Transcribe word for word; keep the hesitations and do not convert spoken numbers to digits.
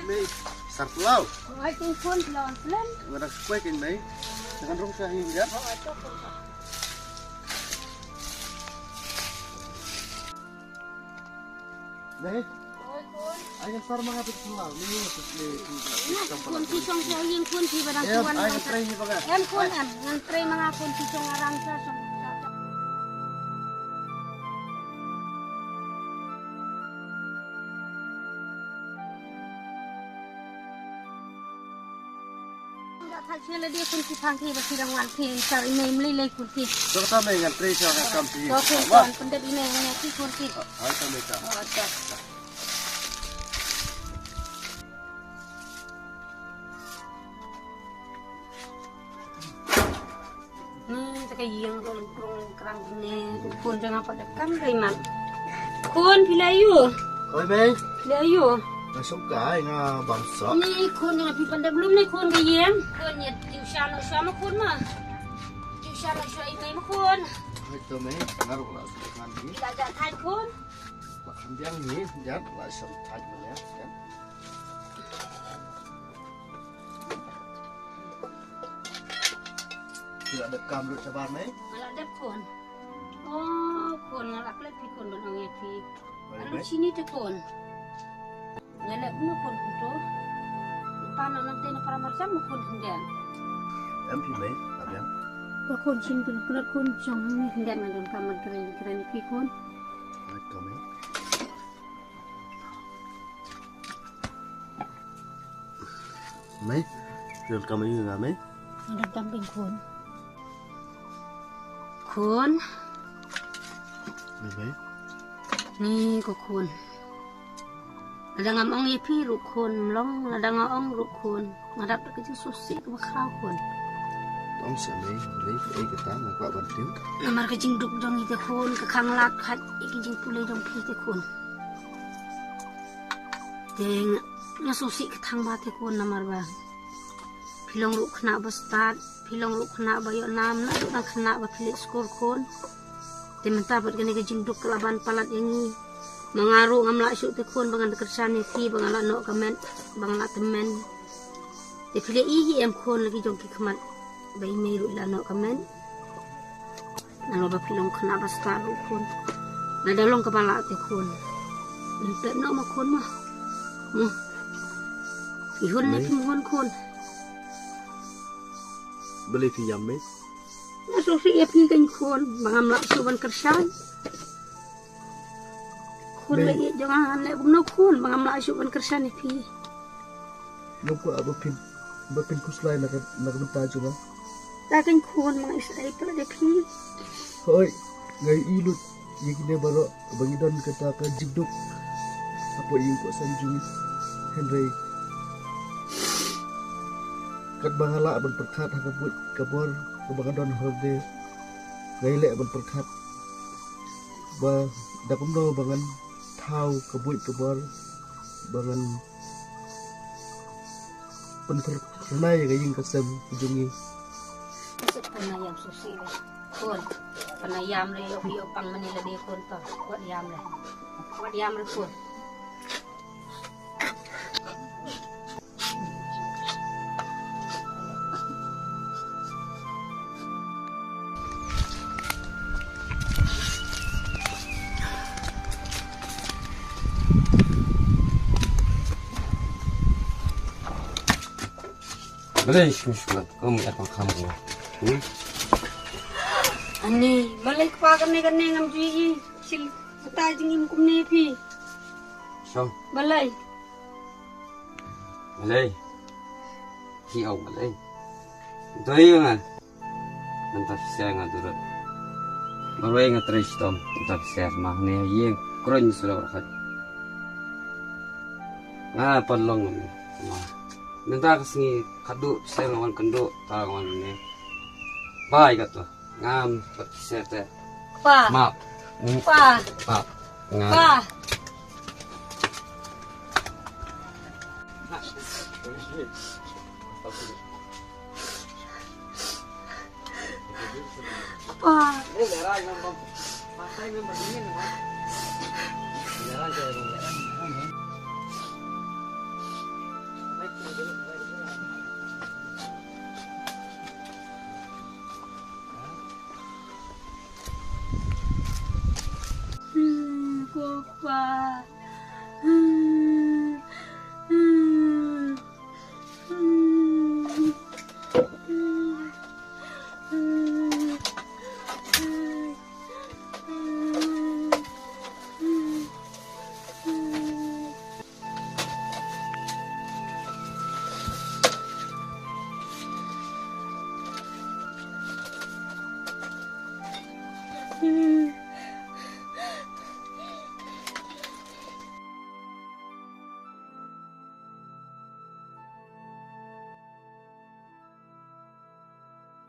Mei, sar pulaw. Ai, tin khun, pulaw an plen. Nga dah kuai kin mei. Jangan rong sa hin ya. Oh, itu khun. Mei. Oi, khun. Ai, kan sar manga pit pulaw. Ni, ni, ni, ni, ni, ni, khun, ki song sa yin khun, ki barang. Em, kuan ai, barang kan sa. Trai ni baga. Em, khun, ai. Em, ngan trai manga khun, ki song aram sa, song sa, sa. Nga thait sha lade khun ki phang ki ba ki dang wan ki sar i mei mlei lei khun ki. To kata mei ngan trei sha ka kam ti. To khun. Wah. Ton pyndep i mei ngan ki khun ki. Hai ta mei ta. Oh, ta. Ni ta ka ïing ka lum krung krang ni. Khun jong nga pat da kam dei mat. Khun phi la ïoh. Oi mei. Phi la ïoh. Nga suk kai nga bam sok. Ni khun jong nga phi pan da blum ni khun ka ïing. Khun ïa ju sha no sha ma khun ma. Ju sha no sha i mei ma khun. Hai to mei nga ruk la suk kan ni. La ja thait khun. La kham biang ni ja la suk thait ma ni. Phi la dep kam lut shabar mei? Nga la dep khun. Oh, khun nga la klet phi khun ban ong ïa phi. Alo chini te khun. Nga la no khun khun to. Pan no nang te na para marjam no khun khun dia. Em phi mei, abiang. Ba khun chin khun klet khun chong ni khun dia ngan don kam man kren kren phi khun. Ai ka mei. Mei, phi donkam aïu nga mei? Nga donkam pyn khun. Khun. Mei mei. Ni ko khun. Lada ngam ong ïa phi ruh khun, mlong, lada nga ong ruh khun. Nga dap da ka jingsngewsih kaba khraw khun. Ong sa mei, mei, ei kata nga kwah ban tip. Namar ka jingduk jong i te khun, ka khanglad khat, i ka jingpule jong phi te khun. Te nga, nga sngewsih ka thang ba te khun namar ba phi long ruh khynnah ba stad, phi long ruh khynnah ba ïoh nam, na ruh dang khynnah ba phi leit skul khun. Te mynta pat kane ka jingduk ka la ban palat ïa ngi. Ma nga ruh ngam lah shuh te khun ba ngan kyrshan ïa phi ba nga la noh ka met, ba nga la tymmen. Te phi la i hi em khun la ki jong ki khmat ba i mei ruh la noh ka met. Nang ba phi long khynnah ba stad ruh khun. Lada long kaba lah te khun. Ngin pep noh ma khun ma. Mo. I hun ne phi mo hun khun. Balei phi ïam mei? Nga sngewsih ïa phi kan khun, ba ngam lah shuh ban kyrshan. Khun ba ïeit jong nga, ne kumno khun, ba ngam lah shuh ban kyrshan ïa phi. Nga kwah ba phin, ba phin khuslai na ka, na ka bynta jong nga. Ta kan khun, ba nga isynei palat ïa phi. Hooid, nga ïohi lut ïa kine baroh ba ngi don kata ka jingduk hapoh ïing hapoh sem jong ngi. Hynrei katba nga lah ban pyrkhat ha ka buit ka bor kaba nga don ha lade, nga ïaleh ban pyrkhat ba da kumno ba ngan thaw ka buit ka bor ba ngan pynphyrnai ïa ka ïing ka sem ka jong ngi. Khun, pan ïam le, ïoh ïoh pang mane lade khun to. Wat ïam le. Wat ïam le khun. Balei shim shim kum ka kham ko. Hmm? Ani, balei kpa kane kane ngam ju ïohi. Sil, kata jingim kumne phi. Shong. Balei. Balei. Ki au balei. Doi nga. Mynta phi sher nga durut. Marwei nga trei shitom mynta phi sher ma hangne ha ïing kren sura khat. Nga pan long ma mynta ka sngi khatduh phi sher nga wan kynduh ta nga wan ne. Bai kato ngam pat phi sher te. Pa. Map. Pa. Map. Nga. Pa. Pa. Bye.